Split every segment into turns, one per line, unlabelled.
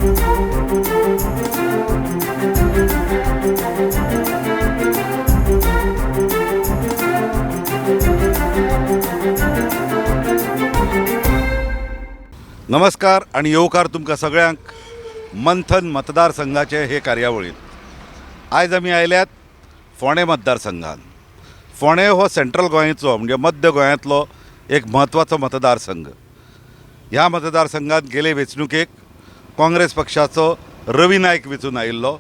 नमस्कार आणि येवकार तुमकां सगळ्यांक मंथन मतदारसंघाचे हे कार्यावळींत. आयज आमी आयल्यात फोंडें मतदारसंघान. फोंडें हो सेंट्रल गोंयचो म्हणजे मध्य गोंयांतलो एक म्हत्वाचो मतदारसंघ. ह्या मतदारसंघात गेले वेंचणुकेक काँग्रेस पक्षाचो रवी नायक वेंचून आयिल्लो,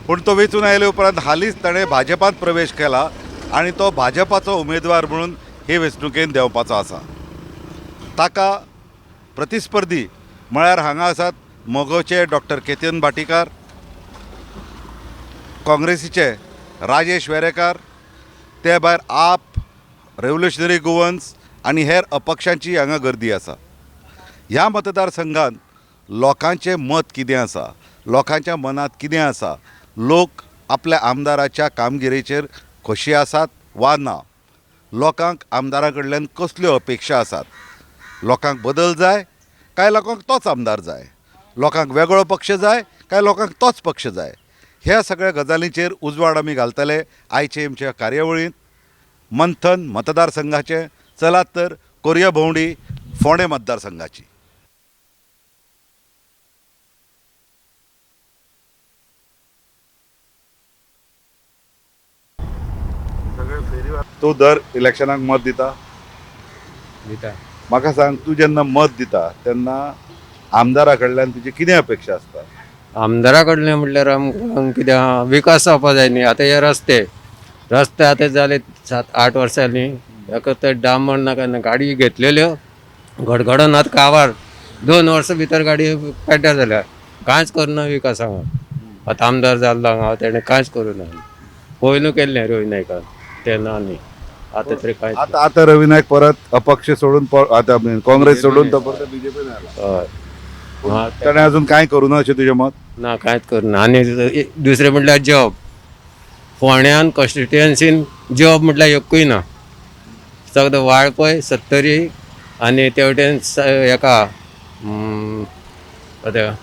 पूण तो वेंचून आयले उपरांत हालींच ताणें भाजपांत प्रवेश केला आनी तो भाजपाचो उमेदवार म्हणून हे वेंचणुकेंत देंवपाचो आसा. ताका प्रतिस्पर्धी म्हळ्यार हांगा आसात मगोचे डॉक्टर केतन भाटीकार, काँग्रेसीचे राजेश वेरेकार, ते भायर आप, रेव्होल्युशनरी गोवन्स आनी हेर अपक्षांची हांगा गर्दी आसा. ह्या मतदारसंघांत लोकांचें मत कितें आसा, लोकांच्या मनांत कितें आसा, लोक आपल्या आमदाराच्या कामगिरीचेर खोशी आसात वा ना, लोकांक आमदारा कडल्यान कसल्यो अपेक्षा आसात, लोकांक बदल जाय काय लोकांक तोच आमदार जाय, लोकांक वेगळो पक्ष जाय काय लोकांक तोच पक्ष जाय, ह्या सगळ्या गजालींचेर उजवाड आमी घालतले आयचे आमच्या कार्यावळींत मंथन मतदारसंघाचे. चलात तर करुया भोंवडी फोंडें मतदारसंघाची. तूं दर इलेक्शनाक मत दिता?
दिता.
म्हाका सांग, तूं जेन्ना मत दिता तेन्ना आमदारा कडल्यान तुजी कितें अपेक्षा आसता?
आमदारा कडल्यान म्हटल्यार आमकां कितें आहा, विकास जावपा जाय न्ही. आतां हे रस्ते रस्ते आतां जाले 7-8 वर्सां न्ही, ताका ते डांबर नाका ना, गाडी घेतलेल्यो घडघडोन आतां कावार 2 वर्सां भितर गाडी पेड्ड्यार जाल्या. कांयच करुना विकास हांगा. आतां आमदार जाल्लो हांगा तेणें कांयच करूं ना. पयलू केल्लें रवी नायकान तेन्ना न्ही, आतां तरी कांयच ना.
आतां आतां रवी नायक परत अपक्ष सोडून आतां काँग्रेस सोडून तो परत बीजेपीन आयला.
हय. हा,
ताणें अजून कांय करूं ना अशें तुजें मत?
ना, कांयच करूं ना. आनी दुसरें म्हटल्यार जॉब, फोंड्यान कॉन्स्टिट्युएन्सीन जॉब म्हटल्यार एकूय ना. सगळें वाळपय, सत्तरी आनी तेवटेन हेका आतां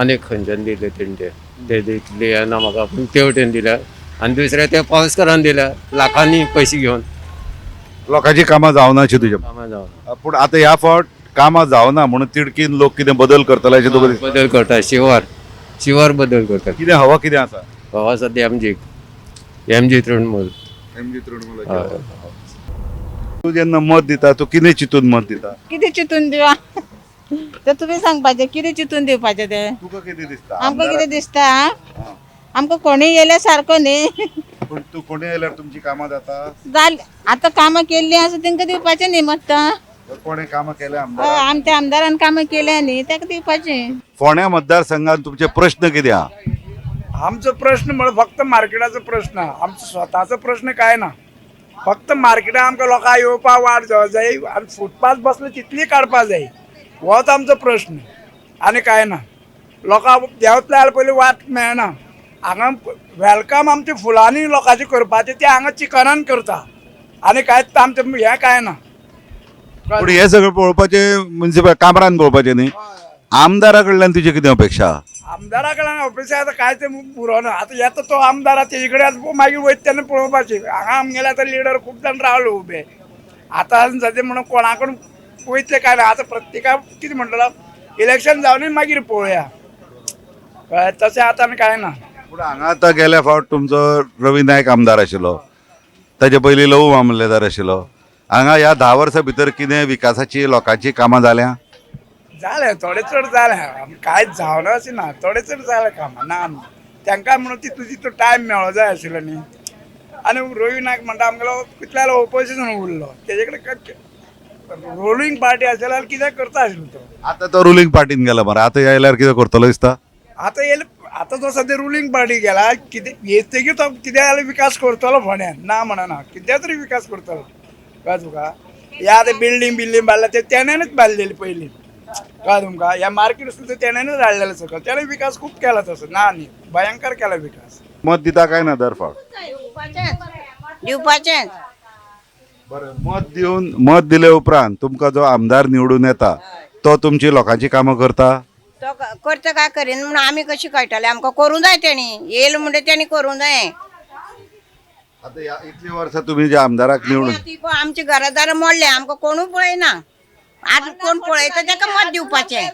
आनी खंयच्यान दिले तेणें ते ते दितले ना म्हाका, पूण तेवटेन दिल्या. आनी दुसरें ते पावसकारान दिल्या लाखांनी पयशे घेवन.
लोकांची कामां जावना अशें तुजें मत?
कामां जावना.
पूण आतां ह्या फावट कामां जावना म्हणून तिडकीन लोक कितें बदल करतले अशें तुका दिसता?
बदल करता, शिवर शिवर बदल करता.
कितें हवा कितें आसा?
हवा सद्या MG MG Trinamool.
MG Trinamool.
हय.
तूं जेन्ना मत दिता तूं कितें चिंतून मत दिता?
कितें चिंतून दिवा तें तुमी सांगपाचें, कितें चिंतून दिवपाचें तें.
तुका कितें दिसता?
आमकां कितें दिसता, आमकां कोणूय येयल्यार सारको न्ही.
पूण तूं कोणूय आयल्यार तुमची कामां जाता?
जाल आतां कामां केल्लीं आसा तेंकां दिवपाचें न्ही मत्तां.
कोणें कामां केल्या
हय,
आमदारान?
आमच्या आमदारान कामां केल्या न्ही, ताका दिवपाचें.
फोंड्या मतदारसंघात तुमचे प्रश्न कितें आहा?
आमचो प्रश्न म्हळ्यार फक्त मार्केटाचो प्रश्न आहा, आमचो स्वताचो प्रश्न कांय ना. फक्त मार्केटाक आमकां लोकांक येवपाक वाट जावं जाय आनी फुटपाथ बसले तितली काडपा जाय, होच आमचो प्रश्न आनी कांय ना. लोकांक देंवतले जाल्यार पयलीं वाट मेळना. हांगा welcome आमच्या फुलांनी लोकांचें करपाचें तें हांगा चिकनान करता आनी कांयच आमचें हें कांय ना.
पूण हें सगळें पळोवपाचें मुन्सिपल कामरान पळोवपाचें न्ही, आमदारा कडल्यान तुजी कितें अपेक्षा?
आमदारा कडल्यान अपेक्षा आतां कांयच उरोना. आतां येता तो आमदार आतां तेजे कडेन मागीर वयता तेन्ना पळोवपाचें. हांगा आमगेले आतां लिडर खूब जाण रावले उबे, आतां सद्या म्हणून कोणा कडेन वयतले कांय ना. आतां प्रत्येकाक कितें म्हणटलो, इलेक्शन जावनूय मागीर पळोवया, कळ्ळें? तशें आतां आनी कांय ना.
पूण हांगा आतां गेल्या फावट तुमचो रवी नायक आमदार आशिल्लो, ताजे पयलीं लवू मामलेदार आशिल्लो. हांगा ह्या 10 वर्सां भितर कितें विकासाची लोकांची कामां जाल्यां?
जालें थोडें चड जालें, कांयच जावना अशें ना, थोडें चड जालें कामां ना. तांकां म्हणून तितलो तितलो टायम मेळो जाय आशिल्लो न्ही. आनी रवी नायक म्हणटा आमगेलो कितल्या ओपोजिशन उरलो, तेजे कडेन रुलींग पार्टी आसली जाल्यार कितें करता आशिल्लो तो.
आतां तो रुलींग पार्टीन गेला मरे, आतां आयल्यार कितें करतलो दिसता?
आतां येयले, आतां तो सद्या रुलींग पार्टी गेला, कितें येतकीर तो कितें जाल्यार विकास करतलो फोंड्यान, ना म्हणना, कितें तरी विकास करतलो. कळ्ळें तुका? हे आतां बिल्डींग बिल्डींग बांदल्या ते तेण्यानूच बांदलेली पयलीं, कळ्ळें तुमकां? ह्या मार्केट सुद्दां तेण्यानूच हाडलेलें सकयल, तेणें विकास खूब केला तसो ना न्ही, भयंकर केला विकास.
मत दिता काय ना दर फावट?
दिवपाचेंच.
बरें, मत दिले उपरांत तुमकां जो आमदार निवडून येता तो तुमची लोकांची कामां करता?
तो करता काय करीन म्हणून आमी कशी कळटलें आमकां करूं जाय तेणी येयलें म्हणटा तेणी करूं जाय.
आतां ह्या इतलीं वर्सां तुमी ज्या आमदाराक निवडून
आमी आतां पळय आमच्या घरादारां मोडले, आमकां कोणूय पळयना. आतां कोण पळयता ताका मत दिवपाचें.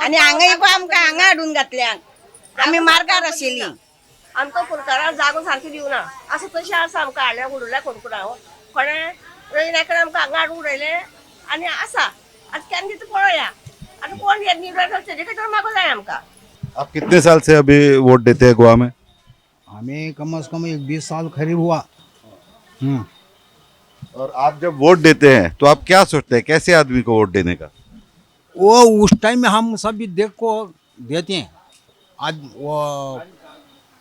आनी हांगा पळय आमकां हांगा हाडून घातल्या, आमी मार्गार आशिल्ली.
आमकां कुरकारा जागो सारकी दिवना, आसा तशें आसा. आमकां हाडल्या उडयल्या कुरकुरा कोणें रोयना आमकां हांगा हाडून उडयलें आनी आसा. आतां केन्ना दिता पळोवया. आतां कोण येत निवडून तेजे खातीर मागूं जाय आमकां.
आप कितने साल से अभी वोट देते हैं गोवा में?
हमें कम से कम एक 20 साल करीब हुआ।
और आप जब वोट देते हैं तो आप क्या सोचते हैं, कैसे आदमी को वोट देने का?
वो उस टाइम में हम सब भी देख को देते हैं। आज वो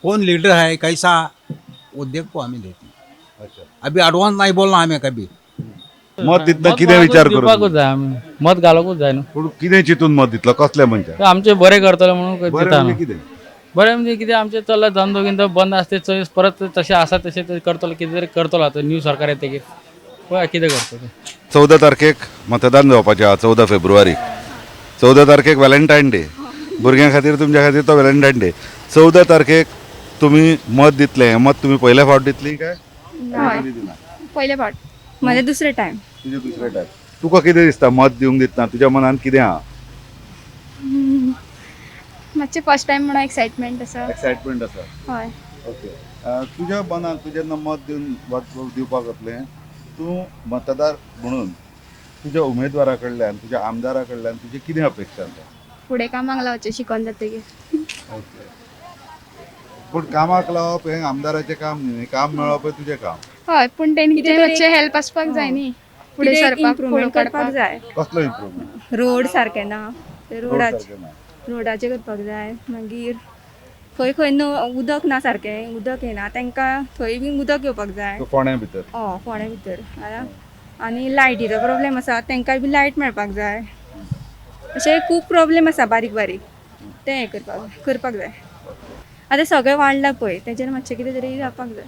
कौन लीडर है कैसा वो देख को हमें देते हैं।
अच्छा।
अभी एडवांस नहीं बोलना हमें कभी।
मत दितना कितें विचार करून?
दिवपाकूच जाय आमी, मत घालूंकूच जाय न्हू.
पूण कितें चिंतून मत दितलो, कसल्या मनशाक?
ते आमचे बरें करतले म्हणून
बरें
दिता
म्हणजे
न्हू.
कितें?
बरें म्हणजे कितें आमचें चल्ला धंदो बिंदो बंद आसता ते परत तशें आसा तशें ते करतलो, कितें तरी करतलो. आतां न्यू सरकार येतकीर पळया कितें करतलो तें.
14 तारखेक मतदान जावपाचें आहा, 14 फेब्रुवारी. 14 तारखेक व्हॅलेंटायन डे, भुरग्यां खातीर तुमच्या खातीर तो व्हॅलेंटायन डे. 14 तारखेक तुमी मत दितले, हें मत तुमी पयले फावट दितली काय?
हय, पयले फावट, म्हजें दुसरें टायम.
तुजें दुसरें टायम. तुका कितें दिसता मत दिवंक दितना तुज्या मनांत कितें आहा?
मातशें फर्स्ट टायम म्हणून एक्सायटमेंट आसा.
एक्सायटमेंट आसा.
हय.
ओके, तुज्या मनांत तुजें जेन्ना मत दिवन दिवपाक वतलें तूं मतदार म्हणून तुज्या उमेदवारा कडल्यान, तुज्या आमदारा कडल्यान तुजी कितें अपेक्षा आसा?
फुडें कामाक लावचें शिकोन जातकीर.
ओके, पूण कामाक लावप हें आमदाराचें काम न्ही, काम मेळप हें तुजें काम.
हय, पूण तेणी
कितें
कितें
तरी
मातशें हेल्प आसपाक जाय न्ही फुडें
कितें
सरपाक, फुडें
इम्प्रुवमेंट करपाक
काडपाक.
जाय.
कसलो इम्प्रुवमेंट?
रोड सारके ना, ते
रोड सारके ना.
रोडाचे करपाक जाय. मागीर खंय खंय न्हू उदक ना सारकें, उदक येना तांकां, थंय बीन उदक येवपाक जाय.
तो फोंड्या भितर.
हय, फोंड्या भितर. आनी लायटीचो प्रोब्लेम आसा, तांकांय बी लायट मेळपाक जाय. अशे खूब प्रोब्लेम आसा बारीक बारीक, तें हें करपाक जाय. आतां सगळें वाडलां पळय, तेजेर मातशें कितें तरी जावपाक जाय.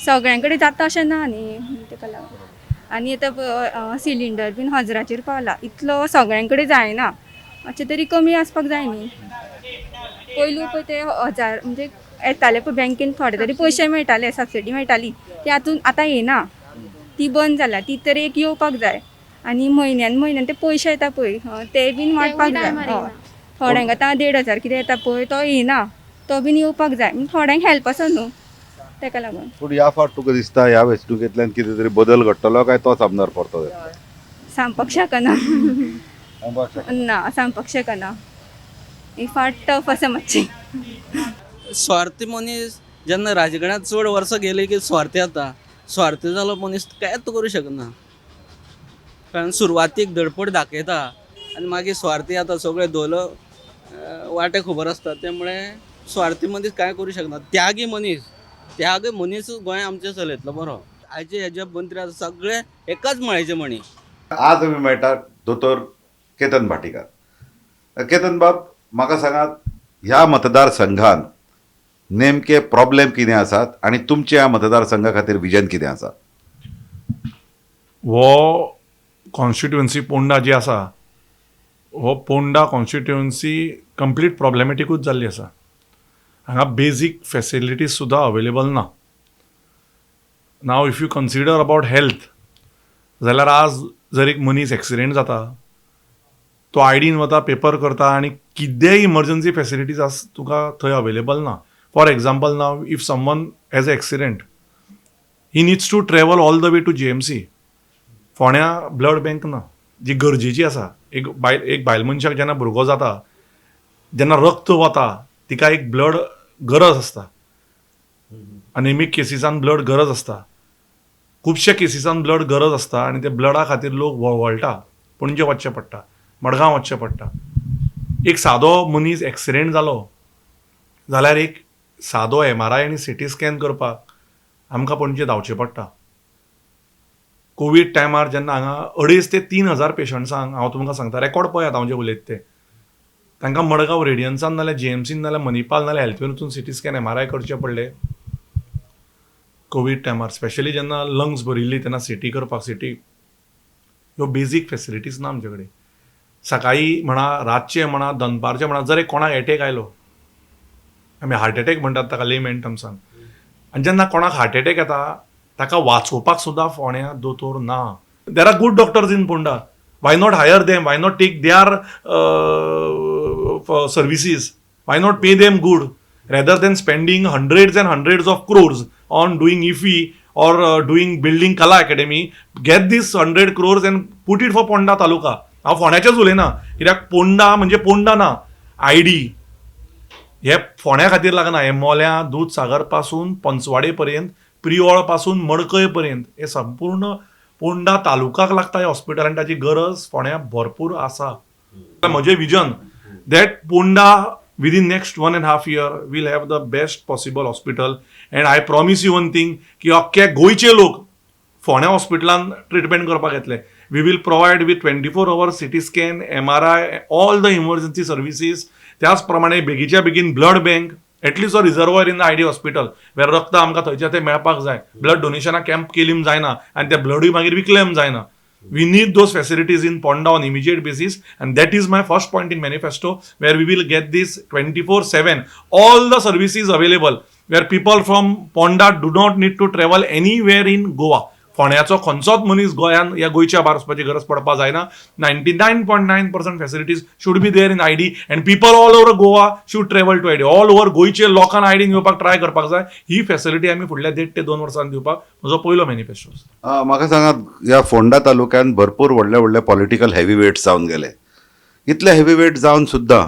सगळ्यां कडेन जाता अशें ना न्ही, तेका लागून. आनी आतां सिलिंडर बीन 1000चेर पावला, इतलो सगळ्यां कडेन जायना, मातशें तरी कमी आसपाक जाय न्ही. पयलू पळय ते 1000 म्हणजे येताले पळय बँकेन, थोडे तरी पयशे मेळटाले, सबसिडी मेळटाली, ती आतून आतां येना, ती बंद जाला. ती तरी एक येवपाक जाय. आनी म्हयन्यान म्हयन्यान ते पयशे येता पळय, ते बीन वाडपाक जाय.
टायमार
हय, थोड्यांक आतां 1500 कितें येता पळय, तो येना, तो बीन येवपाक जाय. थोड्यांक हेल्प आसा न्हू, तेका लागून.
पूण ह्या फावट तुका दिसता ह्या वेंचणुकेंतल्यान कितें तरी बदल घडटलो काय तोच आमदार परतो येतलो?
सांगपाक शकना. ना, सांगपाक शकना, ही फाट टफ आसा मातशी.
स्वार्थी मनीस जेन्ना राजकारणात चड वर्सां गेली की स्वार्थी जाता. स्वार्थी जालो मनीस कांयच करूं शकना, कारण सुरवातीक धडपड दाखयता आनी मागीर स्वार्थी जाता. सगळे धोलो वाटे खबर आसता, त्यामुळे स्वार्थी मनीस कांय करूं शकना. त्यागी मनीस, त्याग मनीस गोंय आमचें चलयतलो बरो. आयचे हे जे मंत्री आसा सगळे एकाच मळ्याचे म्हणी.
आज आमी मेळटात दोतोर केतन भाटीकार. केतन बाब, म्हाका सांगात ह्या मतदारसंघान नेमके प्रॉब्लेम कितें आसात आनी तुमच्या ह्या मतदारसंघा खातीर विजन कितें आसा?
हो कॉन्स्टिट्युएन्सी पोंडा जी आसा, हो पोंडा कॉन्स्टिट्युएन्सी कंप्लीट प्रॉब्लेमॅटिकूच जाल्ली आसा. हांगा बेजीक फेसिलिटीज सुद्दां अवेलेबल ना. Now if you consider about health जाल्यार आज जर एक मनीस एक्सिडेंट जाता, तो आयडीन वता, पेपर करता आनी कितेंय इमर्जन्सी फेसिलिटीज आस तुका थंय अवेलेबल ना. For example, now if someone has a accident, he needs to travel all the way to GMC. फोंड्या ब्लड बँक ना, जी गरजेची आसा. एक बायल मनशाक जेन्ना भुरगो जाता, जेन्ना रक्त वता, तिका एक ब्लड गरज आसता. अनेमीक केसीसान ब्लड गरज आसता, खुबश्या केसीसान ब्लड गरज आसता आनी ते ब्लडा खातीर लोक वळवळटा, पणजे वचचें पडटा, मडगांव वचचें पडटा. एक सादो मनीस एक्सिडेंट जालो जाल्यार एक सादो MRI आनी CT scan करपाक आमकां पणजे धांवचें पडटा. कोवीड टायमार जेन्ना हांगा 2500 ते 3000 पेशंट्सांक, हांव तुमकां सांगता, रेकॉर्ड पळयात हांव जें उलयता तें, तांकां मडगांव रेडियन्सान नाल्यार GMCन नाल्यार मणिपाल नाल्यार हेल्थ वचून CT scan MRI करचे पडले कोवीड टायमार. स्पेशली जेन्ना लंग्स भरिल्ली तेन्ना CT करपाक, CT ह्यो बेजीक फेसिलिटीज ना आमचे कडेन. सकाळी म्हणा, रातचें म्हणा, दनपारचें म्हणा, जर एक कोणाक एटॅक आयलो, आमी हार्ट एटॅक म्हणटात ताका लेमॅन टर्म्सान, आनी जेन्ना कोणाक हार्ट एटॅक येता ताका वाचोवपाक सुद्दां फोंड्या दोतोर ना. There are good doctors in Ponda, why not hire them, why not take their services, why not pay them good rather than spending hundreds and hundreds of crores on doing IFFI or doing building Kala Academy. Get this 100 crores and put it for Ponda taluka. हांव फोंड्याचेच उलयना, कित्याक पोंडा म्हणजे पोंडा ना, ID हे फोंड्या खातीर लागना. हे मोल्या दूदसागर पासून पंचवाडे पर्यंत, प्रियोळ पासून मडकय पर्यंत हे संपूर्ण पोंडा तालुकाक लागता हे हॉस्पिटल, आनी ताची गरज फोंड्या भरपूर आसा. म्हजें vision that Ponda within next 1.5 year will have the best possible hospital, and I promise you one thing की अख्खे गोंयचे लोक फोंड्या हॉस्पिटलान ट्रिटमेंट करपाक येतले. We will provide with 24 hour CT scan, MRI, all the emergency services. त्याच प्रमाणे बेगीच्या बेगीन blood bank, at least a reservoir in the ID hospital where रक्त आमकां थंयच्या थंय मेळपाक जाय. ब्लड डोनेशना कॅम्प केली जायना आनी ते ब्लडूय मागीर विकले जायना. We need those facilities in Ponda on immediate basis, and that is my first point in manifesto, where we will get this 24/7 all the services available, where people from Ponda do not need to travel anywhere in Goa. फोंड्याचो खंयचोच मनीस गोंयान या गोंयच्या भायर वचपाची गरज पडपा जायना. 99.9% facilities should be there in ID, and people all over Goa should travel to ID. All over गोंयचे लोकांक आयडीन येवपाक ट्राय करपाक जाय. ही फॅसिलिटी आमी फुडल्या 1.5 ते 2 वर्सांनी दिवपाक म्हजो पयलो मॅनिफेस्टो.
म्हाका सांगात, ह्या फोंडा तालुक्यान भरपूर व्हडले व्हडले पॉलिटिकल हेवी वेट जावन गेले. इतले हेवी वेट जावन सुद्दां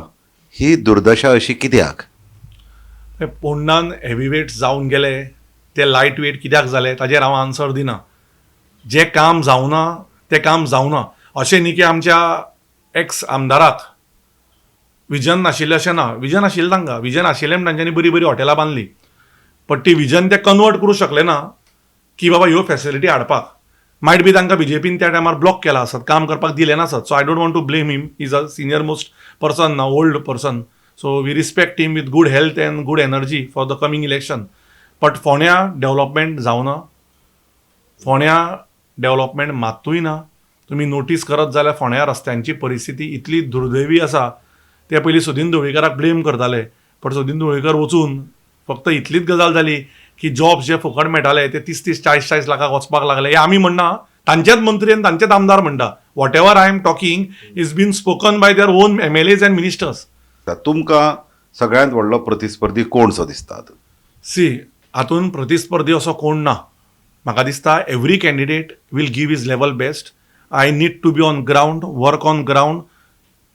ही दुर्दशा अशी कित्याक?
फोंडान हेवी वेट जावन गेले ते लायट वेट कित्याक जाले ताजेर हांव आन्सर दिना. जें काम जावना तें काम जावना. अशें न्ही की आमच्या एक्स आमदाराक विजन नाशिल्लें, अशें ना. विजन आशिल्लें तांकां, विजन आशिल्लें म्हण तांच्यांनी बरी बरी हॉटेलां बांदली, बट ती विजन ते कन्वर्ट करूं शकले ना की बाबा ह्यो फॅसिलिटी हाडपाक. मायट बी तांकां बीजेपीन त्या टायमार ब्लॉक केला आसत, काम करपाक दिलें नासत. So I don't want to blame him, is a senior most person ना, old person, so we respect him with good health and good energy for the coming election. But फोंड्या डेव्हलपमेंट जावना, फोंड्या डेव्हलपमेंट मात्तूय ना. तुमी notice करत जाल्यार फोंड्या रस्त्यांची परिस्थिती इतली दुर्दैवी आसा. ते पयलीं सुदीन ढवळीकाराक ब्लेम करताले, पण सुदीन ढवळीकर वचून फक्त इतलीच गजाल जाली की जॉब्स जे फुकट मेळटाले ते 30-30, 40-40 लाखाक वचपाक लागले. हे आमी म्हणना, तांचेच मंत्री आनी तांचेच आमदार म्हणटा. Whatever I am talking is been spoken by their own MLAs and ministers.
तुमकां सगळ्यांत व्हडलो प्रतिस्पर्धी कोण सो दिसता?
सी, हातून प्रतिस्पर्धी असो कोण ना. म्हाका दिसता every candidate will give his level best. I need to be on ground, work on ground,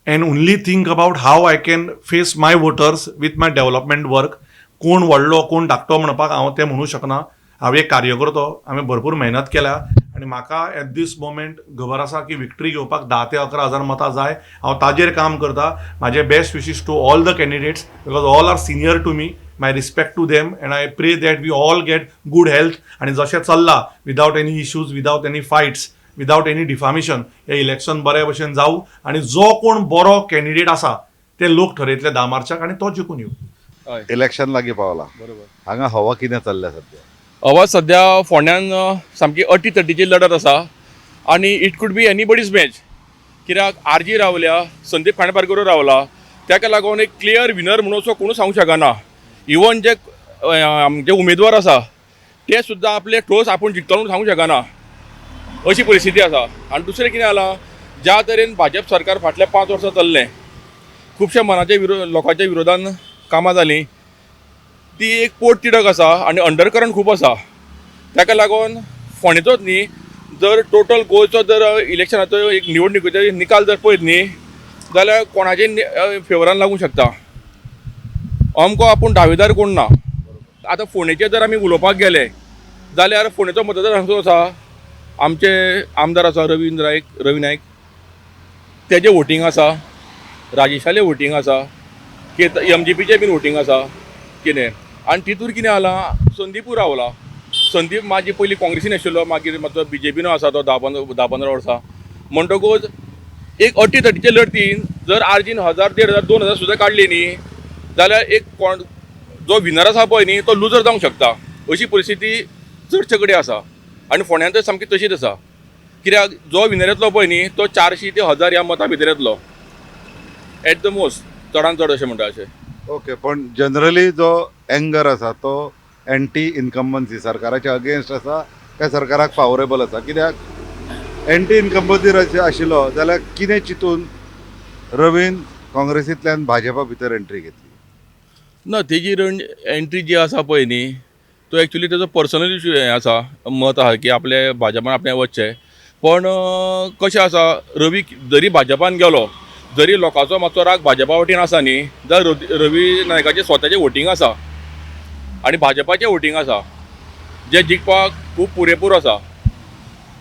and only think about how I can face my voters with my development work. कोण व्हडलो कोण धाकटो म्हणपाक हांव तें म्हणूं शकना. हांव एक कार्यकर्तो, हांवें भरपूर मेहनत केल्या आनी म्हाका एट दीस मोमेंट खबर आसा की विक्ट्री घेवपाक 10 ते 11 हजार मतां जाय. हांव ताजेर काम करता. म्हाजे best wishes to all the candidates, because all are senior to me. My respect to them, and I pray that we all get good health आनी जशें चल्लां without any issues, without any fights, without any defamation, हें election बरे भशेन जावं आनी जो कोण बरो कॅन्डिडेट आसा ते लोक ठरयतले 10 मार्चाक आनी तो जिखून येवं.
इलेक्शन लागीं पावला,
बरोबर.
हांगा हवा कितें चल्ल्या सध्या?
हवा सध्या फोंड्यान सामकी अटी तटीची लढत आसा आनी it could be anybody's match, कित्याक आरजी रावल्या, संदीप खांडेपारकर रावला, ताका लागून एक क्लियर विनर म्हणून असो कोणूच सांगूंक शकना. इवन जे आमचे उमेदवार आसा ते सुद्दां आपले ठोस आपूण जिखतलो म्हणून सांगूंक शकना, अशी परिस्थिती आसा. आनी दुसरें कितें जालां, ज्या तरेन भाजप सरकार फाटल्या 5 वर्सां चल्लें, खुबश्या मनाच्या लोकांच्या विरोधान कामां जालीं, ती एक पोट तिडक आसा आनी अंडरकरंट खूब आसा. ताका लागून फोंडेचोच न्ही, जर टोटल गोंयचो जर इलेक्शनाचो एक निवडणुकीचो निकाल जर पळयत न्ही जाल्यार कोणाचे फेवरान लागूंक शकता. अमको आपूण दावेदार कोण ना. आतां फोंडेचेर जर आमी उलोवपाक गेले जाल्यार फोंडेचो मतदारसंघ आसा, आमचे आमदार आसा रवी नायक, तेजें वोटींग आसा, राजेशालें वोटींग आसा, एमजीपीचें बीन वोटींग आसा कितें. आनी तितूर कितें जालां, संदीपूय रावला. संदीप मागीर पयलीं काँग्रेसीन आशिल्लो, मागीर मातसो बीजेपीनूय आसा तो 10-15 वर्सां. म्हणटकूच एक अटी तटीचे लढतीन जर आरजीन 1000, 1500, 2000 सुद्दां काडली न्ही जाल्यार एक कोण जो विनर आसा पळय न्ही तो लुजर जावंक शकता, अशी परिस्थिती चडशे कडेन आसा. आनी फोंड्यान तर सामकी तशीच आसा. कित्याक जो विनर येतलो पळय न्ही तो 400 ते 1000 ह्या मतां भितर येतलो एट the most, चडान चड अशें म्हणटा अशें.
ओके, पण जनरली जो एंगर आसा तो एंटी इनकम्बन्सी सरकाराच्या अगेन्स्ट आसा काय सरकाराक फावरेबल आसा? कित्याक एंटी इनकम्बन्सी आशिल्लो जाल्यार कितें चिंतून रवीन काँग्रेसींतल्यान भाजपा भितर एंट्री घेतली?
ना, तेजी एंट्री जी आसा पळय न्ही तो एक्चुली तेजो पर्सनल इशू हें आसा, मत आसा की आपले भाजपान आपणें वचचें. पण कशें आसा, रवी जरी भाजपान गेलो जरी लोकांचो मातसो राग भाजपा वटेन आसा न्ही, जाल्यार रवी नायकाचें स्वताचें वोटींग आसा आनी भाजपाचें वोटींग आसा जें जिखपाक खूब पुरेपूर आसा.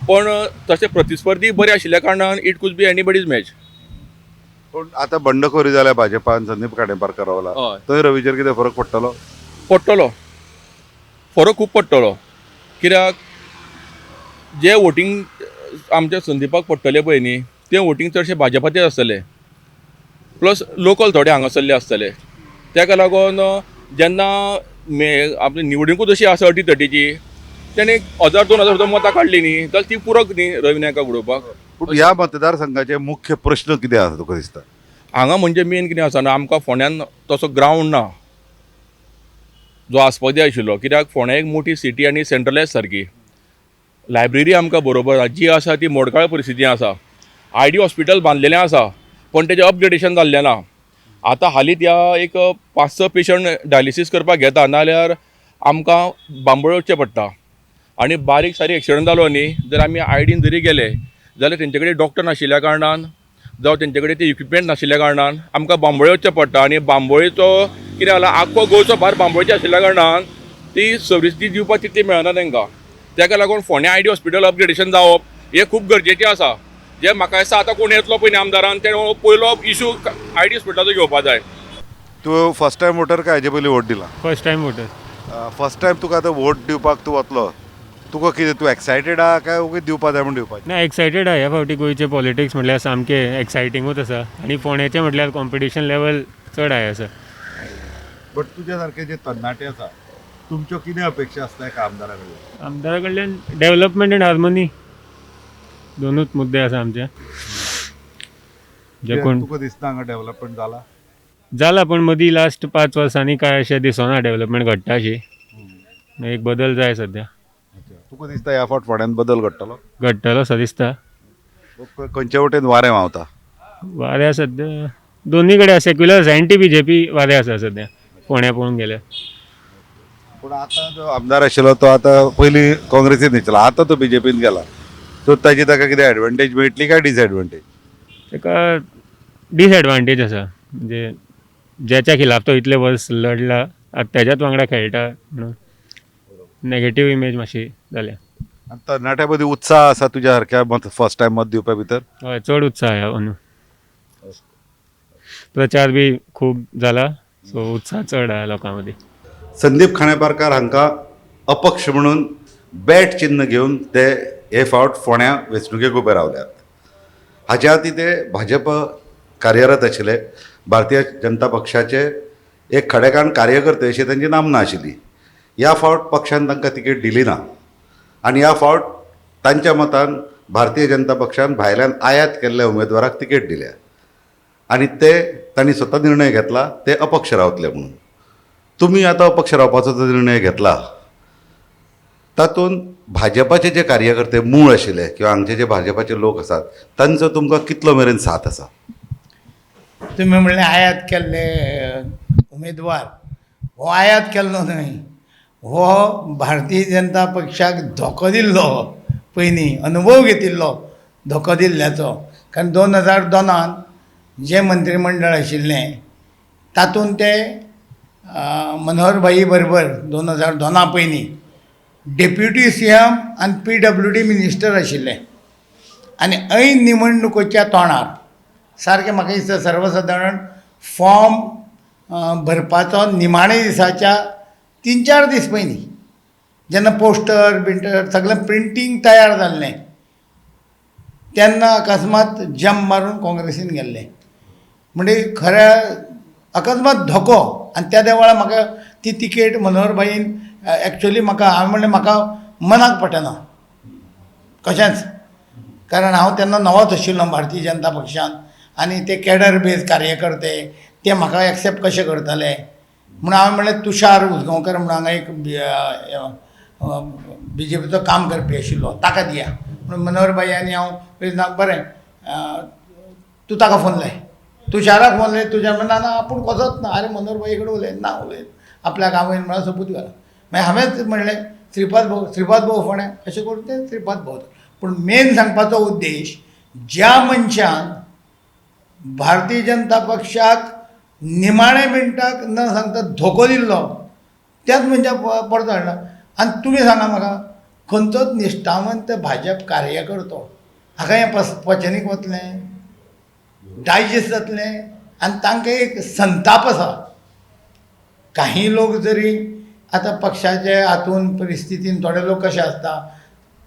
पण तशें प्रतिस्पर्धी बरे आशिल्ल्या कारणान it could be anybody's match.
पूण आतां बंडखोरी जाल्या भाजपान, संदीप खांडेपारकार रावला, थंय रवीचेर कितें फरक पडटलो?
पडटलो, फरक खूब पडटलो. कित्याक जे वोटींग आमच्या संदीपाक पडटलें पळय न्ही तें वोटींग चडशें भाजपाचें आसतलें, प्लस लोकल थोडे हांगासरले आसतले. ताका लागून जेन्ना आपली निवडणुकूच अशी आसा अटी तटीची, तेणें 1000 2000 सुद्दां मतां काडलीं न्ही जाल्यार ती पुरक न्ही रवी नायकाक उडोवपाक.
पूण ह्या मतदारसंघाचे मुख्य प्रश्न कितें आसा तुका दिसता?
हांगा म्हणजे मेन कितें आसा ना, आमकां फोंड्यान तसो ग्रावंड ना जो आसपाक जाय आशिल्लो. कित्याक फोंड्या एक मोठी सिटी आनी सेंट्रलायज सारकी लायब्ररी आमकां बरोबर आसा, जी आसा ती मोडकाळ परिस्थिती आसा. आयडी हॉस्पिटल बांदलेलें आसा पण तेजें अपग्रेडेशन जाल्लें ना. आतां हालींच ह्या एक 5-6 पेशंट डायलिसीस करपाक घेता, नाजाल्यार आमकां बांबोळे वचचें पडटा. आनी बारीक सारीक एक्सिडंट जालो न्ही जर आमी आयडीन जरी गेले जाल्यार तेंचे कडेन डॉक्टर नाशिल्ल्या कारणान जावं तेंचे कडेन ते इक्विपमेंट नाशिल्ल्या कारणान आमकां बांबोळे वचचें पडटा. आनी बांबोळेचो कितें जाला, आख्खो गोंयचो भार बांबोळेचेर आशिल्ल्या कारणान ती सर्वीस ती दिवपाक तितली मेळना तांकां. ताका लागून फोंड्या आयडी हॉस्पिटल अपग्रेडेशन जावप हें खूब गरजेचें आसा. जें म्हाका दिसता आतां कोण येतलो पळय न्ही आमदारान तेणें पयलो इशू आयडी हॉस्पिटलाचो घेवपा जाय.
तूं फर्स्ट टायम वोटर काय हाजे पयलीं वोट दिला?
First time voter.
First time तुका आतां वोट दिवपाक तूं वतलो, तुका कितें तूं एक्सायटेड आहा काय ओगी दिवपा जाय म्हूण दिवपाचें?
ना, एक्सायटेड आहा. ह्या फावटी गोंयचें पॉलिटिक्स म्हटल्यार सामकें एक्सायटिंगूच आसा आनी फोंड्याचें म्हटल्यार कॉम्पिटिशन लेवल चड हाय आसा.
बट तुज्या सारके जे तरणाटे आसा तुमच्यो कितें अपेक्षा आसता एका आमदारा कडल्यान?
आमदारा कडल्यान डेवलपमेंट एंड हार्मोनी दोनूच मुद्दे आसा आमचे. जे कोण
तुका दिसता हांगा डेवलपमेंट जाला?
जाला, पण मदीं लास्ट 5 वर्सांनी काय अशें दिसना डेवलपमेंट घडटा अशी. एक बदल जाय सद्या.
तुका दिसता ह्या फावट फोंड्यान बदल घडटलो?
घडटलो असो दिसता.
खंयचे वटेन वारें व्हांवता?
वारें सद्या दोन्ही कडेन सेक्युलर आसा, एंटी बीजेपी वारें आसा सद्या फोंड्या पळोवंक गेल्यार.
पूण आतां जो आमदार आशिल्लो तो आतां पयलीं काँग्रेसीन आशिल्लो, आतां तो बीजेपीन गेला, सो ताजी ताका कितें एडवांटेज मेळटली काय डिसएडवांटेज?
ताका डिसएडवांटेज आसा, म्हणजे ज्याच्या खिलाफ तो इतले वर्स लढला आतां तेज्याच वांगडा खेळटा म्हणून नेगेटीव इमेज मातशी जाल्या.
आनी तरणाट्या मदीं उत्साह आसा तुज्या सारक्या मत फर्स्ट टायम मत दिवपा भितर?
हय, चड उत्साह आहा अंदू. प्रचार बी खूब जाला, सो उत्साह चड आहा लोकां मदीं.
संदीप खांडेपारकार हांकां अपक्ष म्हणून बॅट चिन्न घेवन ते हे फावट फोंड्या वेंचणुकेक उबे रावल्यात. हाच्या आदीं ते भाजप कार्यरत आशिल्ले, भारतीय जनता पक्षाचे एक खडेगांठ कार्यकर्ते अशी तांची नामना आशिल्ली. ह्या फावट पक्षान तांकां तिकेट दिली ना आनी ह्या फावट तांच्या मतान भारतीय जनता पक्षान भायल्यान आयात केल्ल्या उमेदवाराक तिकेट दिल्या आनी ते तांणी स्वता निर्णय घेतला ते अपक्ष रावतले म्हणून. तुमी आतां अपक्ष रावपाचो जो निर्णय घेतला तातूंत भाजपाचे जे कार्यकर्ते मूळ आशिल्ले किंवा हांगचे जे भाजपाचे लोक आसात तांचो तुमकां कितलो मेरेन साथ आसा?
तुमी म्हणलें आयात केल्ले उमेदवार, हो आयात केल्लो न्हय, हो भारतीय जनता पक्षाक धोको दिल्लो, पयलीं अनुभव घेतिल्लो धोको दिल्ल्याचो. कारण 2002 जें मंत्रीमंडळ आशिल्लें तातूंत ते मनोहर भाई बरोबर 2002 पयलीं डेप्युटी सीएम आनी PWD minister आशिल्ले आनी ऐन निवडणुकेच्या तोंडार सारकें म्हाका दिसता सर्वसादारण फॉर्म भरपाचो निमाणे दिसाच्या 3-4 दीस पयलीं जेन्ना पोस्टर बिंटर सगळें प्रिंटींग तयार जाल्लें तेन्ना अकस्मात जम्प मारून काँग्रेसीन गेल्ले. म्हणजे खऱ्या अकस्मात धोको. आनी त्या वेळार म्हाका ती तिकेट मनोहर भाईन एक्चुअली म्हाका, हांवें म्हणलें म्हाका मनाक पटना कशेंच.
कारण हांव तेन्ना नवोच आशिल्लो भारतीय जनता पक्षान आनी ते कॅडर बेज कार्यकर्ते ते म्हाका एक्सेप्ट कशे करतले म्हणून हांवें म्हणलें तुषार उसगांवकर म्हणून हांगा एक बीजेपीचो काम करपी आशिल्लो ताका दिया म्हणून मनोहर भाई आनी हांव ना बरें तूं ताका फोन लाय, तुषाराक फोन लाय. तुषार म्हणटा ना आपूण कसोच ना, आरे मनोहर भाई कडेन उलय ना उलय आपल्याक आवयन म्हळ्यार सोपूत घाला. मागीर हांवेंच म्हणलें श्रीपाद भाऊ, श्रीपाद भाऊ फोंड्या अशें करून तें श्रीपाद भाऊ. पूण मेन सांगपाचो उद्देश ज्या मनशान भारतीय जनता पक्षाक निमाणे मिनटाक न सांगता धोको दिल्लो त्याच मनशाक परतो हाडला. आनी तुमी सांगा म्हाका खंयचोच निश्ठावंत भाजप कार्यकर्तो हाका हें पचनीक वतलें, डायजेस्ट जातलें? आनी तांकां एक संताप आसा. काही लोक जरी आतां पक्षाचे हातून परिस्थितीन थोडे लोक कशे आसता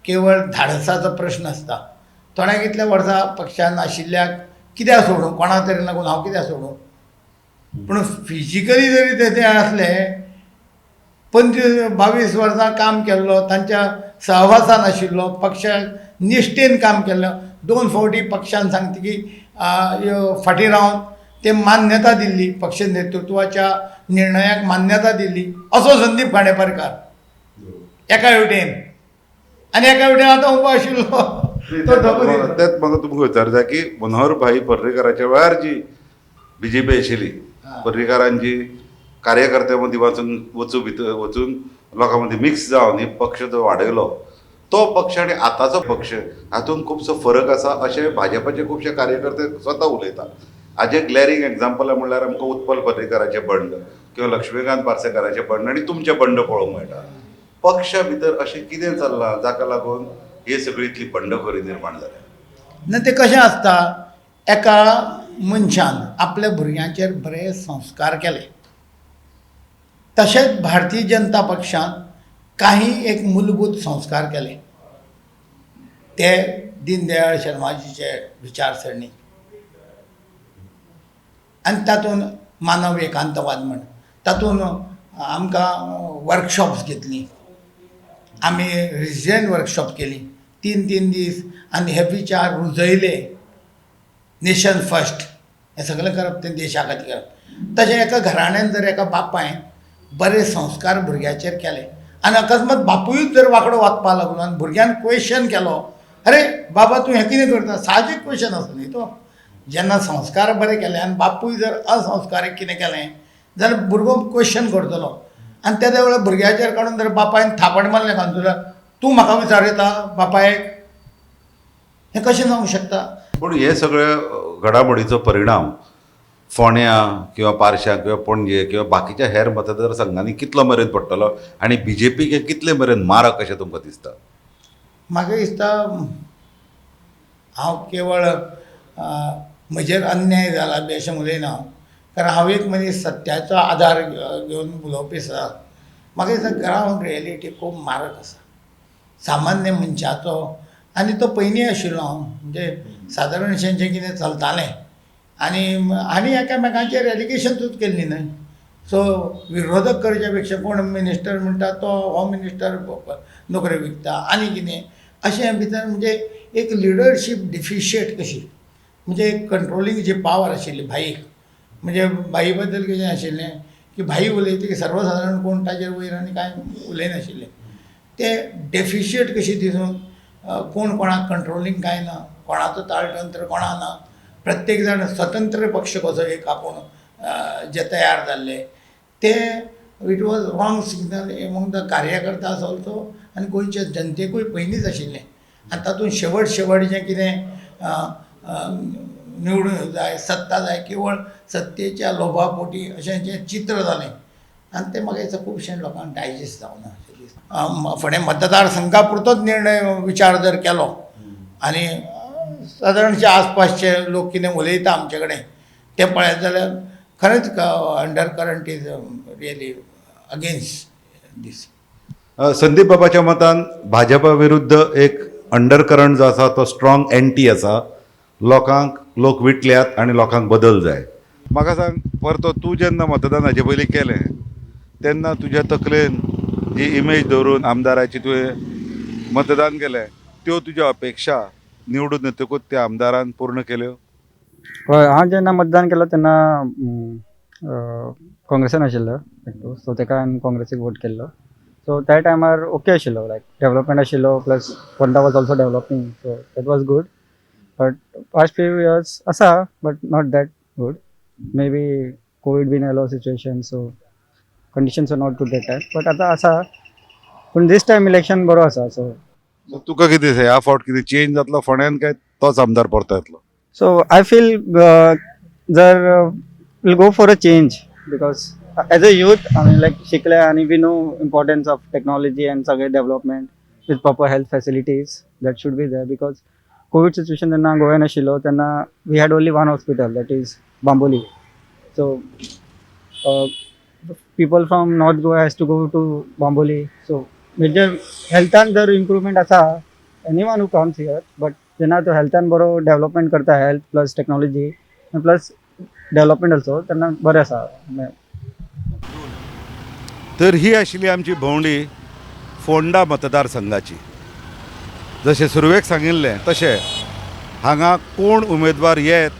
केवळ धाडसाचो प्रश्न आसता. थोड्यांक इतल्या वर्सां पक्षान आशिल्ल्याक कित्याक सोडूं, कोणा तरी लागून हांव कित्याक सोडूं. पूण फिजिकली जरी ते ते आसले 25-22 वर्सां काम केल्लो, तांच्या सहवासान आशिल्लो, पक्षाक निश्ठेन काम केल्लो, 2 फावटी पक्षान सांगता की फाटीं रावन ते मान्यता दिल्ली, पक्ष नेतृत्वाच्या निर्णयाक मान्यता दिल्ली, असो संदीप खांडेपारकार एका वटेन आनी एका वटेन आतां उबो आशिल्लो तो धोको दिलो.
तेच म्हाका तुमकां विचारता की मनोहर भाई पर्रीकाराच्या वेळार जी बीजेपी आशिल्ली, पर्रीकारांची कार्यकर्त्यां मदीं वचून वचूं भितर वचून लोकां मदीं मिक्स जावन हे पक्ष जो वाडयलो तो पक्ष आनी आतांचो पक्ष हातूंत खुबसो फरक आसा अशें भाजपाचे खुबशे कार्यकर्ते स्वता उलयतात. हाजें ग्लॅरींग एग्जाम्पल म्हणल्यार आमकां उत्पल पर्रीकाराचें बंड किंवा लक्ष्मीकांत पार्सेकाराचें बंड आनी तुमचें बंड पळोवंक मेळटा. पक्षा भितर अशें कितें चल्लां जाका लागून हे सगळी इतली बंडखोरी निर्माण जाल्या?
ना तें कशें आसता, एका मनशान आपल्या भुरग्यांचेर बरे संस्कार केले, तशेंच भारतीय जनता पक्षान काही एक मूलभूत संस्कार केले ते दीनदयाळ शर्माजीचे विचारसरणी आनी तातूंत मानव एकांतवाद म्हण तातूंत आमकां वर्कशॉप्स घेतली, आमी रिजन वर्कशॉप केली 3-3 दीस आनी हे विचार रुजयले. नेशन फर्स्ट हें सगळें करप तें देशा खातीर करप. तशें एका घराण्यान जर एका बापायन बरे संस्कार भुरग्याचेर केले आनी अकस्मात बापुयूच जर वांकडो वागपाक लागलो आनी भुरग्यान क्वेश्चन केलो, अरे बाबा तूं हें कितें करता, साहजीक क्वेश्चन आसा न्ही तो. जेन्ना संस्कार बरे केले आनी बापूय जर असंस्कारीक कितें केलें जाल्यार भुरगो क्वेश्चन करतलो. आनी तेद्या वेळार भुरग्याचेर काडून जर बापायन थापट मारलें कानसुलार, तूं म्हाका विचारता बापायक, हें कशें जावंक शकता?
पूण हे सगळे घडामोडीचो परिणाम फोंड्या किंवा पारशा किंवा पणजे किंवा बाकीच्या हेर मतदारसंघांनी कितलो मेरेन पडटलो आनी बीजेपीक हे कितले मेरेन मारक अशें तुमकां दिसता?
म्हाका दिसता हांव केवळ म्हजेर अन्याय जाला बी अशें उलयना हांव, कारण हांव एक मनीस सत्याचो आदार घेवन उलोवपी सदांच. म्हाका दिसता ग्रावंड रियलिटी खूब मारक आसा सामान्य मनशाचो. आनी तो पयलीं आशिल्लो हांव म्हणजे सादारणशें जें कितें चलतालें आनी आनी एकामेकांचेर एलिगेशन्सूच केल्ली न्हय. सो विरोधक करच्या पेक्षा कोण मिनिस्टर म्हणटा तो हो मिनिस्टर नोकरी विकता आनी कितें अशें भितर म्हणजे एक लिडरशीप डिफिशियट कशी, म्हणजे एक कंट्रोलिंग जी पावर आशिल्ली भाईक, म्हणजे भाई बद्दल कितें आशिल्लें की भाई उलयता की सर्वसादारण कोण ताजेर वयर आनी कांय उलयनाशिल्लें. ते डेफिशियट कशी दिसून कोण कोणाक कंट्रोलिंग कांय ना, कोणाचो ताळतंत्र कोणा ना, प्रत्येक जाण स्वतंत्र पक्ष कसो एक आपूण जे तयार जाल्ले ते it was wrong signal among the कार्यकर्ता ऑल्सो आनी गोंयच्या जनतेकूय पयलींच आशिल्लें. आनी तातूंत शेवट शेवट जें कितें निवडून जाय, सत्ता जाय, केवळ सत्तेच्या लोभापोटी अशें जें चित्र जालें आनी तें म्हाका दिसता खुबशे लोकांक डायजेस्ट जावना अशें दिसता. फोंडें मतदारसंघा पुरतोच निर्णय विचार जर केलो आनी सादारणशे आसपासचे लोक कितें उलयता आमचे कडेन तें पळयत जाल्यार खरेंच under current is really against this.
Sandeep बाबाच्या मतान भाजपा विरुद्ध एक अंडर करंट जो आसा तो स्ट्रॉंग एंटी आसा, लोकांक लोक विटल्यात आनी लोकांक बदल जाय. म्हाका सांग परतो, तूं जेन्ना मतदान हाजे पयलीं केलें तेन्ना तुज्या तकलेन जी इमेज दवरून आमदाराची तुवें मतदान केलें त्यो तुज्यो अपेक्षा निवडून येतकूच त्या आमदारान पूर्ण केल्यो?
हय, हांव जेन्ना मतदान केलो तेन्ना काँग्रेसान आशिल्लो, सो तेका हांवें काँग्रेसीक वोट केल्लो. सो त्या टायमार ओके आशिल्लो, लायक डेवलपमेंट आशिल्लो, plus Ponda was also developing, so that was good. But past few years आसा, but not that good. Maybe Covid बीन आयलो situation, so conditions are not good that time, but आतां आसा. पूण दीस टायम इलेक्शन बरो आसा, सो
तुका कितें दिसता, ह्या फावट कितें चेंज जातलो फोंड्यान काय तोच आमदार परतो येतलो?
सो I feel जर will go for a change, because as a youth आमी लायक शिकले आनी we know importance of technology and सगळे development with proper health facilities that should be there. Because Covid situation जेन्ना गोव्यान आशिल्लो तेन्ना we had only one hospital, that is Bambolim. So people from North Goa has to go to Bambolim. So major हेल्थान जर improvement आसा, anyone who comes here, but जेन्ना तो हेल्थान बरो development करता, health plus technology plus development also, तेन्ना बरें आसा.
तर ही आशिल्ली आमची भोंवडी फोंडा मतदारसंघाची. जशें सुरवेक सांगिल्लें तशें हांगा कोण उमेदवार येत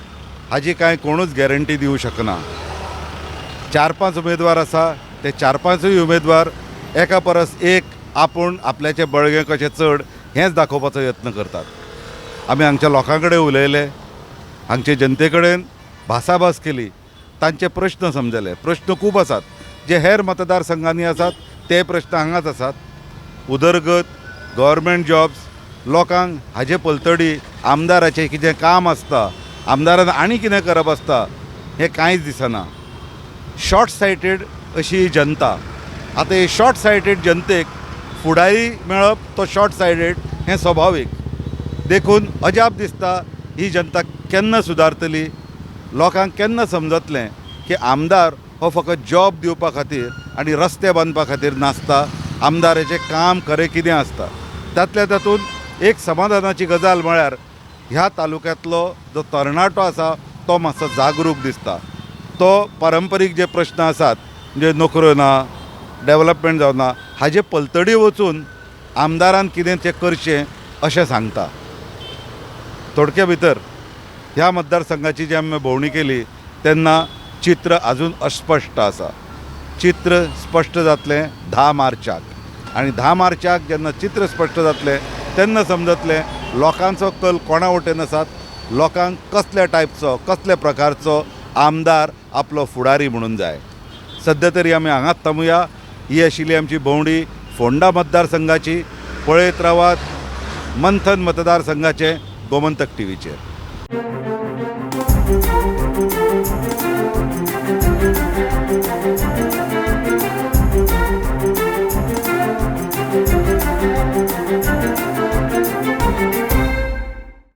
हाजी कांय कोणूच गॅरंटी दिवं शकना. 4-5 उमेदवार आसा, ते 4-5 उमेदवार एका परस एक आपूण आपल्याचें बळगें कशें चड हेंच दाखोवपाचो यत्न करतात. आमी हांगच्या लोकां कडेन उलयले, हांगचे जनते कडेन भासाभास केली, तांचे प्रश्न समजले. प्रश्न खूब आसात जे हेर मतदारसंघांनी आसात ते प्रश्न हांगाच आसात. उदरगत, गव्हर्मेंट जॉब्स, लोकांक हाजे पलतडी आमदाराचें कितें काम आसता, आमदारान आनी कितें करप आसता हें कांयच दिसना. शॉर्ट सायटेड अशी ही जनता. आतां ही शॉर्ट सायटेड जनतेक फुडारी मेळप तो शॉर्ट सायटेड हें स्वाभावीक. देखून अजाप दिसता ही जनता केन्ना सुदारतली, लोकांक केन्ना समजतलें की आमदार हो फकत जॉब दिवपा खातीर आनी रस्ते बांदपा खातीर नासता, आमदाराचें काम खरें कितें आसता. तातल्या तातूंत एक समाधानाची गजाल म्हळ्यार ह्या तालुक्यांतलो जो तरणाटो आसा तो मातसो जागरूक दिसता. तो पारंपरीक जे प्रश्न आसात म्हणजे नोकऱ्यो ना, डेवलपमेंट जावना, हाजे पलतडी वचून आमदारान कितें तें करचें अशें सांगता. थोडक्या भितर ह्या मतदारसंघाची जी आमी भोंवडी केली तेन्ना चित्र अजून अस्पश्ट आसा. चित्र स्पश्ट जातलें 10 मार्चाक आनी 10 मार्चाक जेन्ना चित्र स्पश्ट जातलें तेन्ना समजतलें लोकांचो कल कोणा वटेन आसात, लोकांक कसल्या टायपचो कसल्या प्रकारचो आमदार आपलो फुडारी म्हणून जाय. सद्या तरी आमी हांगाच थांबुया. ही आशिल्ली आमची भोंवडी फोंडा मतदारसंघाची. पळयत रावात मंथन मतदारसंघाचें गोमंतक टीव्हीचेर.